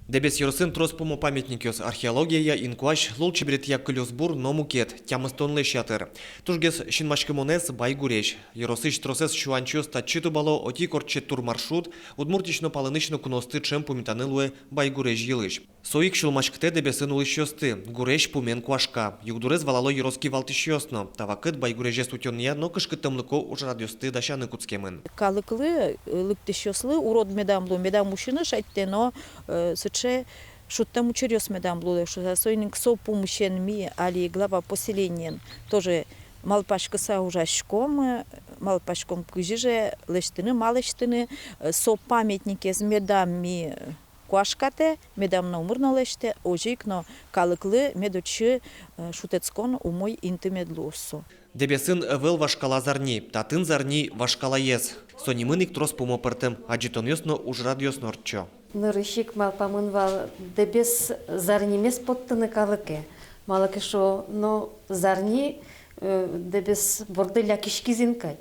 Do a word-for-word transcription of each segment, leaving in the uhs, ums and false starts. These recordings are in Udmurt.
Дэбес ёросын трос пумо памятникъёс: археологияя, инкуазь, лулчеберетъя кылёсбур но мукет. Тямыстонлэсь ятыр. Тужгес синмаськымонэз — Байгурезь. Ёросысь тросэз сюанчиос татчы тубало. Отӥ ик ортче турмаршрут. Удмуртиысь но палэнысь но куноосты ӵем пумитаны луэ Байгурезь йылысь. Со ик сюлмаськытэ Дэбесын улӥсьёсты. Гурезь пумен куашка. Югдурез валало ёрос кивалтӥсьёс но. Та вакыт Байгурезез утёнъя но кышкыттэмлыко ужрадъёсты дасяны кутскемын. Калыклы, э, лыктӥсьёслы урод медам лу, медам усьыны шедьтэ но, э, сыӵе шудтэм учыръёс медам луэ шуса. Соин ик со пумысен ми али глава поселениен тоже малпаськыса ужаськом, э, малпаськом, кызьы же лэсьтыны, ма лэсьтыны, э, со памятникез медам ми, э, куашкатэ, медам номыр но лэсьтэ, озьы ик но калыклы мед отчы, э, шутэтскон умой инты мед луоз со. Дэбесын ӧвӧл вашкала зарни, татын зарни вашкалаез. Со нимын ик трос пумо пӧртэм адӟытонъёс но ужрадъёс но ортчо. Нырысь ик малпамын вал Дэбес зарнимес поттыны калыке. Малы ке шуоно, зарни, э, Дэбес борды лякиськиз ини кадь.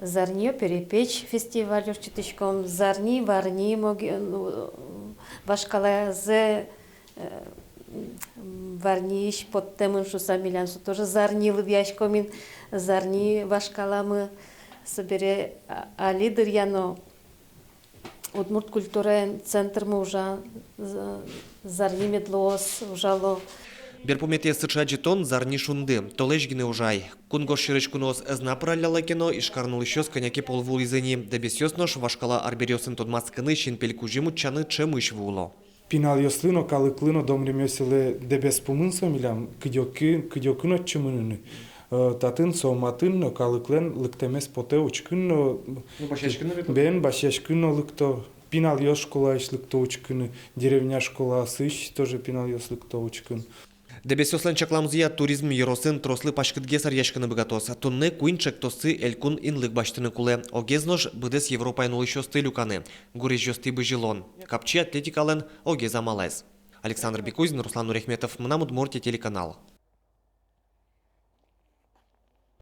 Зарниё перепеч фестиваль ортчытӥськом, зарни, варни моге-, ну, вашкалазэ, э, варниысь поттэмын шуса, милям со тоже зарни лыдъяськом ини, зарни вашкаламы. Собере, а, али дыръя но Удмурт культураен центрмы ужа, за-, зарни мед луоз, ужало. Берпуметӥез сыӵе адӟытон — «Зарни шунды». Толэзь гинэ ужай. Кунгож сьӧрысь куноос ӧз на пыраллялэ ке но, Ижкарын улӥсьёс кӧня ке пол вуылӥзы ини. Дэбесъёс нош вашкала арбериосын тодматскыны, синпель кузьым утчаны ӵемысь вуыло. Пиналъёслы но, калыклы но, домремъёслы Дэбес пумын со милям, кыдёкы-, кыдёкын отчы мыныны. Э, татын со матын но калыклэн лыктэмез потэ учкыны но. Ну, басьяськыны но лыкто. Бен, басьяськыны но лыкто. Пиналъёс школаысь лыкто учкыны, деревня школаосысь тоже пиналъёс лыкто учкыны. Дэбесъёслэн чакламзыя, туризм ёросын трослы паськытгес аръяськыны быгатоз. Туннэ куинь ӵектосты элькун инлык басьтыны кулэ. Огез нош — быдэс Европаын улӥсьёсты люканы, гурезьёстӥ бызьылон. Капчи атлетикалэн огез амалэз. Александр Бекузин, Руслан Нурехметов, «Мынам Удмуртие» телеканал.